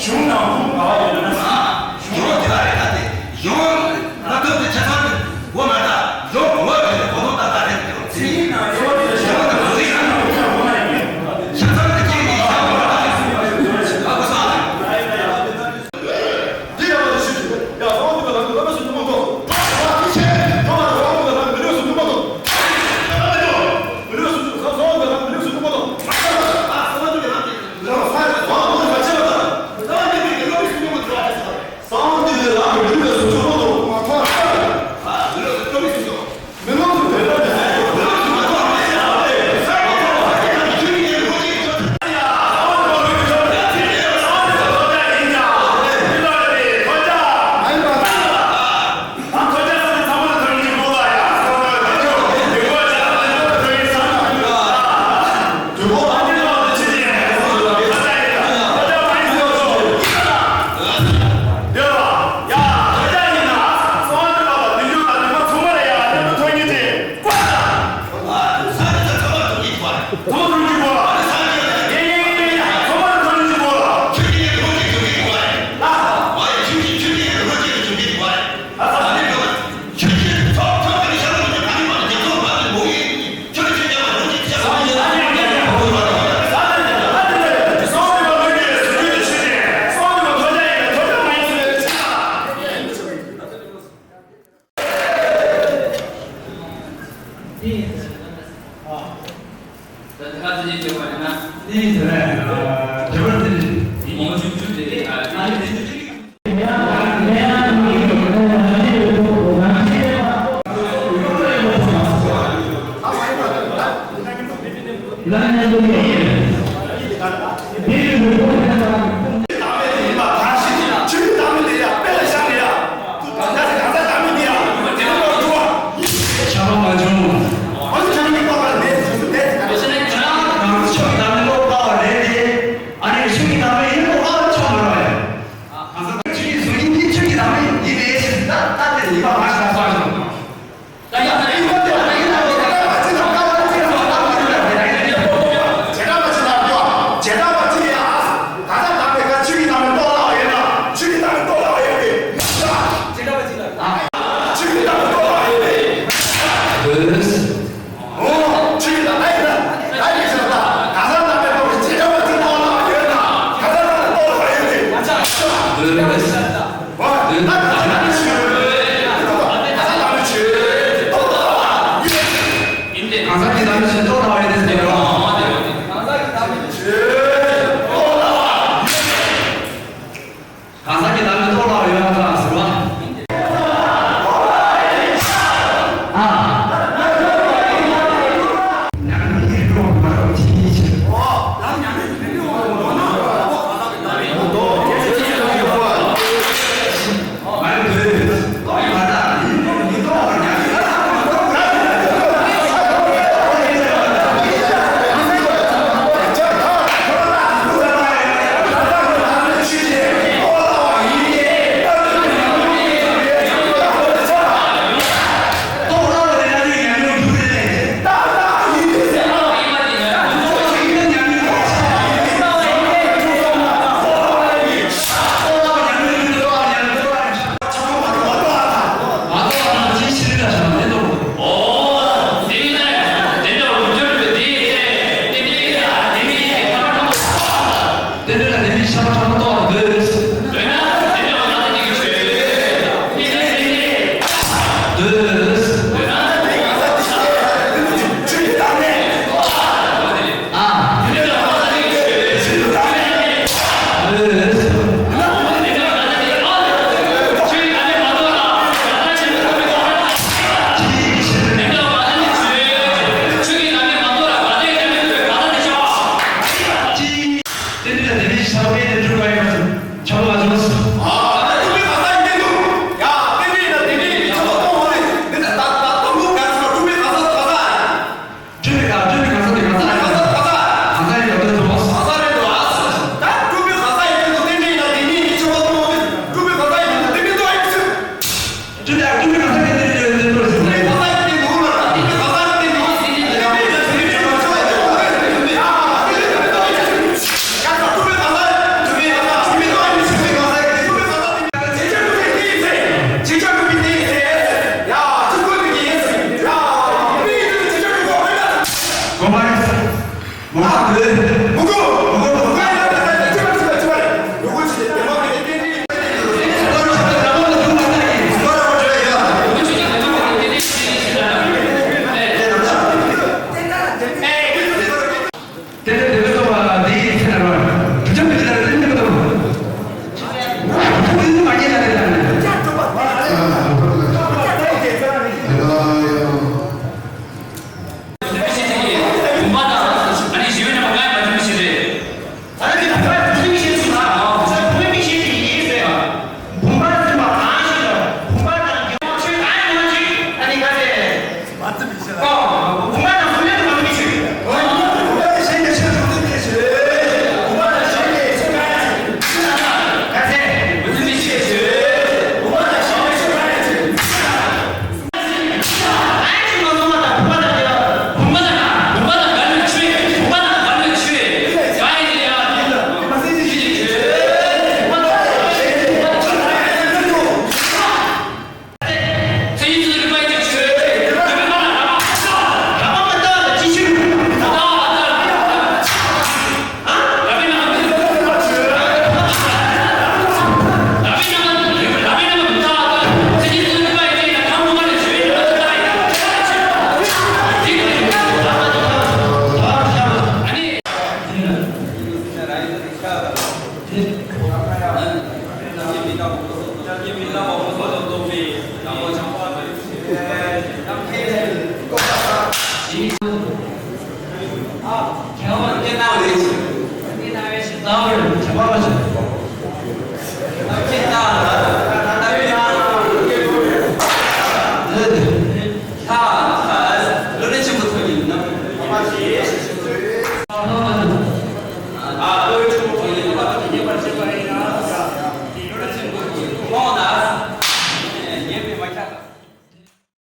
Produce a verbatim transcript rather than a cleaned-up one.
གཞུང་ནང་ཁུངས་ག་བ་ཡོད་ན། གཞུང་དེ་ལ་རེད་ད་དེ། གཞུང་ང་ཐོབ་དེ་ཆ་ཚང་དེ་འགོ་མ་ད། གཞུང་གོང་བ་རེད་གོ་ནོ་ད་ད་རེད་དེ་རོ་ཚེ་ཡིན་ན་ཡོད་དེ་གཞུང་ད་གོ་རེད་ཡང་ཆ་ཚང་དེ་ཁྱེད་ཀྱི་ཡང་གོ་ད་ཨ་གོ་ས་ལ། འདི་ཡང་ལ་ཞུ་ཞུ། ཡ་ཟོང་འདི་ལ་ལ་ལ་སུ་ནུ་མ་ཏོ། ཨ་ཁྱེད་ཁྱེད་ཁྱོད་ལ་ཟོང་འདི་ལ་ལ་ལ་སུ་ནུ་མ་ཏོ། མི་ལུས་སུ་ཟོང་འདི་ལ་ལ་ལ་སུ་ནུ་མ་ཏོ།